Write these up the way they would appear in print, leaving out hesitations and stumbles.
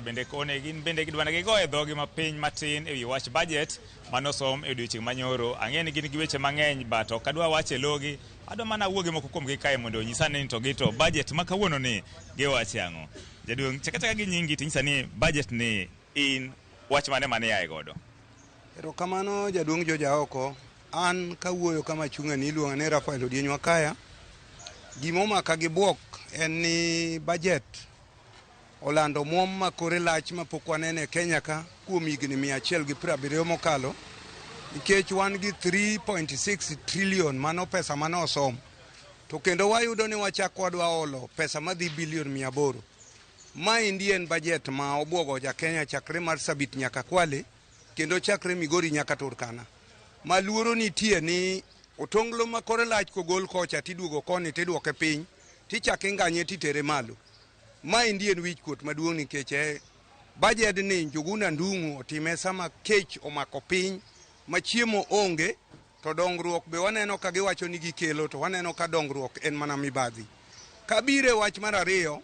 Bende kone gin bende gidwa ni gigo e dhogi mapiny matin ewi wach budget manosom e odiochieng' manyoro. Ang'e ni gin gi weche mang'eny, but ok adwa wacho e logi. Adwa mana wuo gi moko kuomgi kae mondo onyisa ni to gi to budget ma kawuono ni giwache ang'o. Jaduong', chak achaka gi nyingi tinyisa ni budget ni in wach mane mane iaye godo? Erokamano, jaduong' Joja oko. An kawuoyo kama achung'e ni iluonga ni Rafael Odieny Wakaya. Gimomaka gi buok en ni budget olando omuom ma kore lach mapok waneno e Kenya ka kuom higni 170 mokalo, nikech wan gi 3.6 trillion, mano pesa mane osom, to kendo wayudo ni wachako wadwa olo pesa madhi bilion 800. Maendi en budget ma obwogo ja Kenya chakre Marsabit nyaka Kwale, kendo chakre Migori nyaka Turkana. Ma luoro nitie ni otonglo ma kore lach kogol kocha tiduogo koni tiduoke piny, tichako inganye titere malo. Maendi en wich kuot maduong' nikech e budget ni Njuguna Ndung'u otime sama kech omako piny ma chiemo onge, to dongruok be waneno ka giwacho ni gikelo, to waneno ka dongruok en mana mibadhi. Kabiro e wach mar ariyo,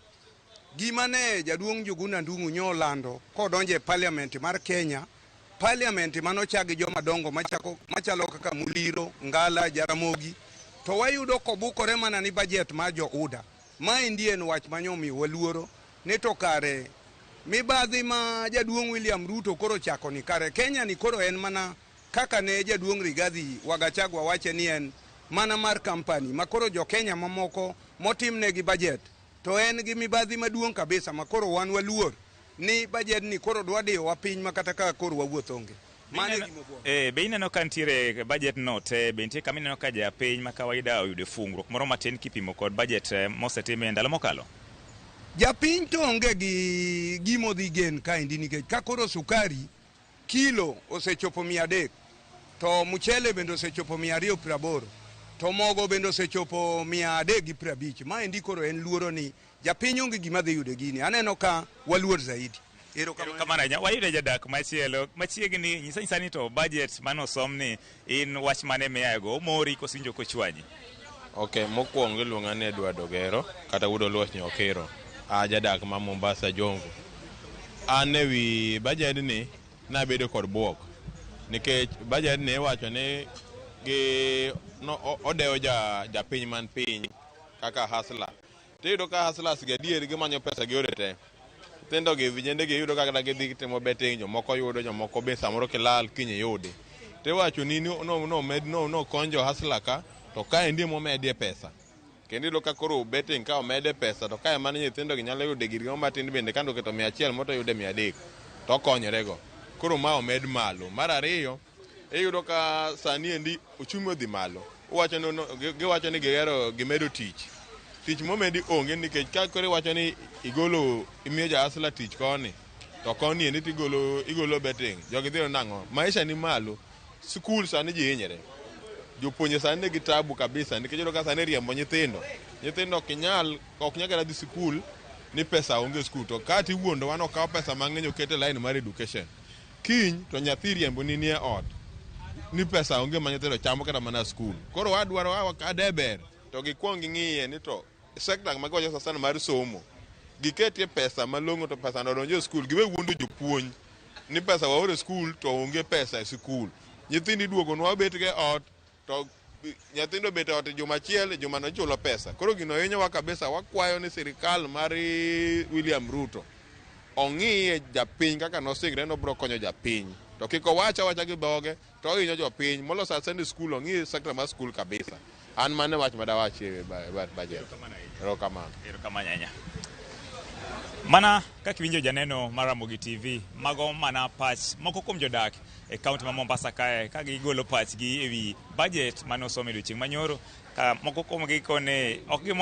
gima ne jaduong' Njuguna Ndung'u nyo olando kodonjo e parliament mar Kenya, parliament manochak gi joma dongo machako machalo kaka Muliro, Ngala, Jaramogi, to wayudo kobukore mana ni budget mar jo UDA. Maendi en wach manyo omiyo waluoro ni to kare mibadhi ma jaduong' William Ruto koro chako ni kare Kenya ni koro en mana kaka ne jaduong' Rigathi wa Gachagua wache ni en mana mar company ma koro jo Kenya mamoko motimnegi budget to en gi mibadhi maduong' kabisa, ma koro wan waluor ni budget ni koro dwa diyowa piny ma kata kaka koro wawuoth onge. Mano e gima obuogo. Be ineno ka nitiere budget no te, be nitie kama ineno ka japiny ma kawaida oyudo fungruok moro matin kipimo kod budget mosetim e ndalo mokalo? Japiny to onge gi gimodhi gen kaendi, nikech ka koro sukari kilo osechopo 300, to mchele bende osechopo 280, to mogo bende osechopo 350, maendi koro en luoro ni japiny onge gima dhi yudo e gini. Aneno ka waluor zaidi. Erokamano. Erokamano ahinya. Wayudo jadak machielo machiegni. Nyisa nyisa ni to budget manosom ni in wach mane miaye go, omori koso iwinjo kochwanyi? Ok, mokwongo iluonga ni Edward Ogero kata Wuod Oluoch Nyokiro. A jadak ma Mombasa Jomvu. An ewi budget ni nabedo kod buok nikech budget ni iwacho ni gi no, odewo japiny man piny kaka hustler. Tiyudo ka hustlers gi adier gimanyo pesa gi yore te. Nyithindo gi vijende gi iyudo ka kata gidhi timo betting, jomoko yudo, jomoko be samoro kilal kiny iyudi. Tiwacho ni no, no, med, no, no konjo hustler ka to kaendi emomedie pesa. Kendo iyudo ka koro betting ka omede pesa, to kae mano nyithindo gi nyalo yude girgi matin bende kando keto 100 moto yude 300 to okonyorego. Koro ma omed malo. Mar ariyo, iyudo ka sani endi uchumi odhi malo. Uwacho ni no, giwacho ni gigero gimedo tich. Tich momedi onge, nikech ka koro iwacho ni igolo imiyo ja hustler tich koni to koni endi tigolo igolo betting. Jogi dhi yudo nang'o? Maisha ni malo. Sikul sani ji hinyre. Jopuonje sani nigi tabu kabisa nikech iyudo ka sani riembo nyithindo. Nyithindo ok nyal kata dhi sikul ni pesa onge e skul, to ka tiwuondowa ni okaw pesa mang'eny oket e line mar education. Kiny to nyathi riembo ni nie ot ni pesa onge ma nyithindo chamo kata mana skul. Koro wadwaro ka de ber to gikwong ging'iye ni to sector ma giwacho sasa mar somo giketie pesa malong'o, to pesa no odonjo e skul, giwe wuondo jopuonj ni pesa waoro e skul to onge pesa e skul. Nyithindo iduogonwa obet go e ot, to nyithindo obet e ot e juma achiel, e juma no ichulo pesa. Koro gino hinyowa kabisa. Wakwayo ni sirikal mar William Ruto ong'iye japiny kaka nosingre nobiro konyo japiny, to kik owach awacha gi dhoge to ohinyo jopiny moloso asende skul. Ong'i sector mar skul kabisa. An mano e wach madawachi e budget. Erokamano. Erokamano ahinya. Mana kaka iwinjo, janeno mar Ramogi TV, mago mana pach moko kuom jodak e kaunti ma Mombasa kae ka gigolo pachgi ewi budget mane osom e odiochieng' manyoro, ka moko kuomgi kone ok gimor.